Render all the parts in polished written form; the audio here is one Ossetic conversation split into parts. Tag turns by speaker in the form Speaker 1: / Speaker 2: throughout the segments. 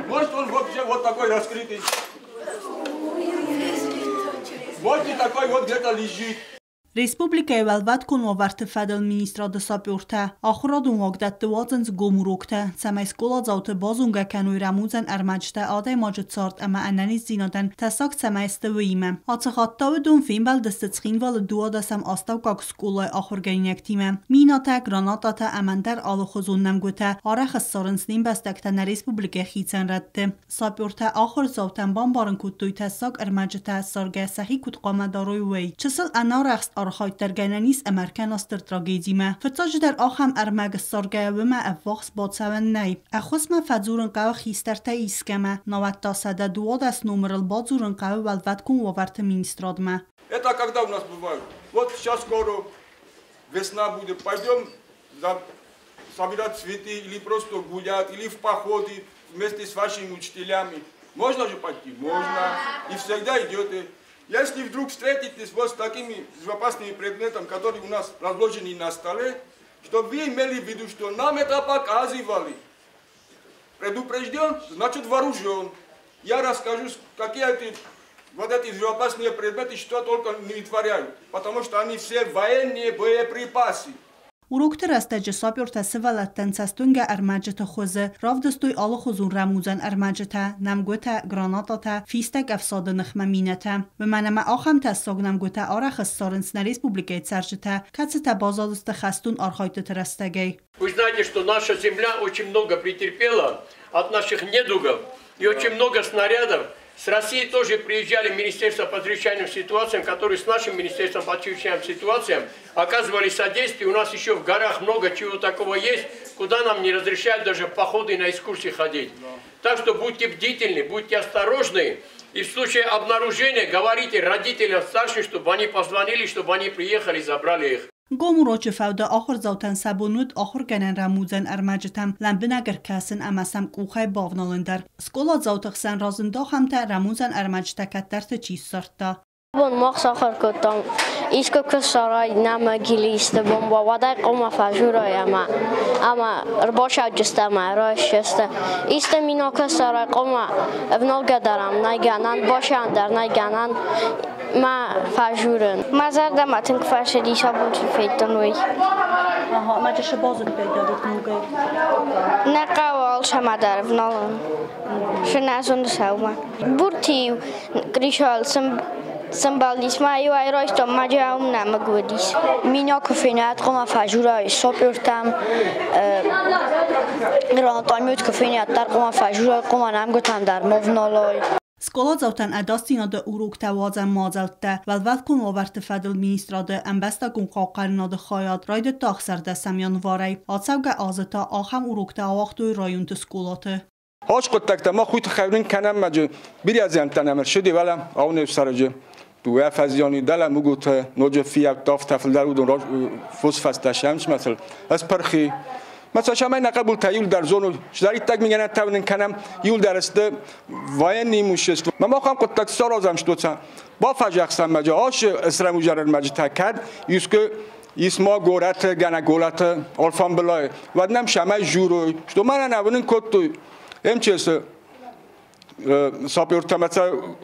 Speaker 1: Может, он вообще вот такой раскрытый. Может, и такой вот где-то лежит.
Speaker 2: Республикӕйы Уӕлвӕткон уавӕрты фӕдыл министрады сапертӕ ахуырадон уагдӕтты уадзынц гом уроктӕ, цӕмӕй скъоладзауты базонгӕ кӕной рӕмудзӕн ӕрмӕджытӕ адӕймаджы цард ӕмӕ ӕнӕниздзинадӕн тӕссаг цӕмӕй сты, уыимӕ. Ацы хатт та уыдон фембӕлдысты Цхинвалы 12-ӕм астӕуккаг скъолайы ахуыргӕнинӕгтимӕ. Минатӕ, гранататӕ ӕмӕ ӕндӕр алыхуызон нӕмгуытӕ арӕх ссарынц не мбӕстӕгтӕ нӕ республикӕйы хицӕн рӕтты. Сапертӕ ахуырдзаутӕн бамбарын кодтой тӕссаг ӕрмӕджытӕ ссаргӕ сӕхи куыд хъуамӕ дарой, уый. Чысыл ӕнарӕхст архайд дӕр гӕнӕн ис ӕмӕ ӕркӕна стыр трагедимӕ. Фыццаджыдӕр ахӕм ӕрмӕг ссаргӕйӕ уымӕ ӕввахс бацӕуӕн нӕй. Ӕххуысмӕ фӕдзурын хъӕуы хистӕртӕй искӕмӕ, науӕд та 112 номырыл бадзурын хъӕуы Уӕлвӕткон уавӕрты министрадмӕ.
Speaker 1: Это когда у нас бывает? Вот сейчас скоро весна будет, пойдем собирать цветы или просто гулять, или в походы вместе с вашими учителями. Можно же пойти? Можно. И всегда идете. Если вдруг встретитесь вот с такими опасными предметами, которые у нас разложены на столе, чтобы вы имели в виду, что нам это показывали. Предупрежден, значит вооружен. Я расскажу, какие эти, вот эти взрывоопасные предметы, что только не вытворяют. Потому что они все военные боеприпасы.
Speaker 2: Урокты рӕстӕджы сапертӕ сывӕллӕттӕн цӕстуынгӕ ӕрмӕджыты хуызы равдыстой алыхуызон рӕмудзӕн ӕрмӕджытӕ, нӕмгуытӕ, гранататӕ, фистӕг ӕфсады ныхмӕ минӕтӕ. Уымӕн ӕмӕ ахӕм тӕссаг нӕмгуытӕ арӕх ссарынц нӕ республикӕйы цӕрджытӕ, кӕцытӕ баззадысты хӕстон архайдтыты рӕстӕгӕй.
Speaker 3: Вы знаете, что наша земля очень много претерпела от наших недугов и очень много снарядов. С России тоже приезжали Министерство по чрезвычайным ситуациям, которые с нашим Министерством по чрезвычайным ситуациям оказывали содействие. У нас еще в горах много чего такого есть, куда нам не разрешают даже в походы на экскурсии ходить. Так что будьте бдительны, будьте осторожны. И в случае обнаружения говорите родителям старшим, чтобы они позвонили, чтобы они приехали и забрали их.
Speaker 2: Гом урочы фӕуды ахуырдзаутӕн сӕ бон уыд ахуыргӕнӕн рӕмудзӕн ӕрмӕджытӕм лӕмбынӕг ӕркӕсын ӕмӕ сӕм къухӕй бавналын дӕр. Скъоладзауты хсӕн разынд ахӕмтӕ, рӕмудзӕн ӕрмӕджытӕ кӕддӕрты чи ссардта.
Speaker 4: Абон мах сахуыр кодтам, искуы куы ссарай нӕмыг или исты бомбӕ, уӕд ӕй хъуамӕ фӕжурай ӕмӕ ӕрбасӕуджысты ӕмӕ ӕрайсдзысты. Исты мина куы ссарай, хъуамӕ ӕвналгӕ дӕр ӕм нӕй гӕнӕн, басӕн дӕр нӕй гӕнӕн, мӕ фӕжурын. Мӕ зӕрдӕмӕ тынг фӕцыдис, абон цы федтон, уый.
Speaker 2: Ӕмӕ цы базыдтай Давид ногӕй?
Speaker 4: Нӕ хъӕуы алцӕмӕ дӕр ӕвналын. Цы нӕ зоны сӕумӕ. Бурти-иу Гришал сӕмбӕлдис ма иу ӕй райстон, ма джаум нӕмыг уыдис.
Speaker 5: Мина куы фенӕд, хъуамӕ фӕжурай сапертӕм, гранатомет куы фенӕд дӕр хъуамӕ фӕжурай, хъуамӕ нӕмгуытӕм дӕр ма вналай.
Speaker 2: Скъоладзаутӕн ӕдасдзинады уроктӕ уадзӕн мадзӕлттӕ Уӕлвӕткон уавӕрты фӕдыл министрады ӕмбӕстагон хъахъхъӕнынады хайад райдыдта 16 январӕй. Ацӕугӕ азы та ахӕм уроктӕ ауагътой районты скъолаты.
Speaker 1: Хорз хъуыддӕгтӕ мах уый тыххӕй уынын кӕнӕм маджы бирӕ зиӕнттӕ нӕм ӕрцыди, уӕлӕ ауынӕй сарӕджы дыууӕ фӕзианы дӕлӕ мугуты ноджы фиййӕуттӕ афтӕ фылдӕр уыдон фосфӕстӕ сӕмсмӕцыл ӕз пырхи. Мӕ цӕсӕмӕй нӕ хъӕбултӕ иуылдӕр зоной, сдӕриддӕг мингӕнӕттӕ уынын кӕнӕм, иуылдӕр сты военный имущество. Мӕ махӕн хъуыддаг саразӕм, что сӕ бафӕзӕхсӕм маджы асы срӕмузӕрӕрмӕджытӕ кӕд искуы ис ма горӕты, гӕнӕ горӕты алфамбылай, уӕд нӕм сӕмӕй журой, что мӕнӕ нӕ уынын кодтой МЧС-ы сапертӕ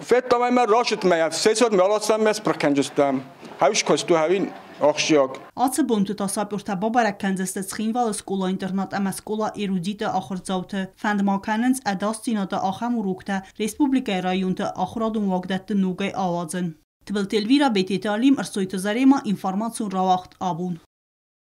Speaker 1: федтам ӕмӕ рашыдмӕ, сесод алацам мӕ спырхкӕнджыстӕм. Хӕвис куысту хӕвин ахсджиаг.
Speaker 2: Ацы бонты та сапертӕ бабӕрӕг кӕндзысты Цхинвалы скъола-интернат ӕмӕ скъола-эрудиты ахуырдзауты. Фӕнд ма кӕнынц ӕдасдзинады ахӕм уроктӕ республикӕйы районты ахуырадон уагдӕтты ногӕй ауадзын. Тыбылты Эльвира, Бететы Алим, Ӕрсойты Зарема, информацион рауагъд «Абон».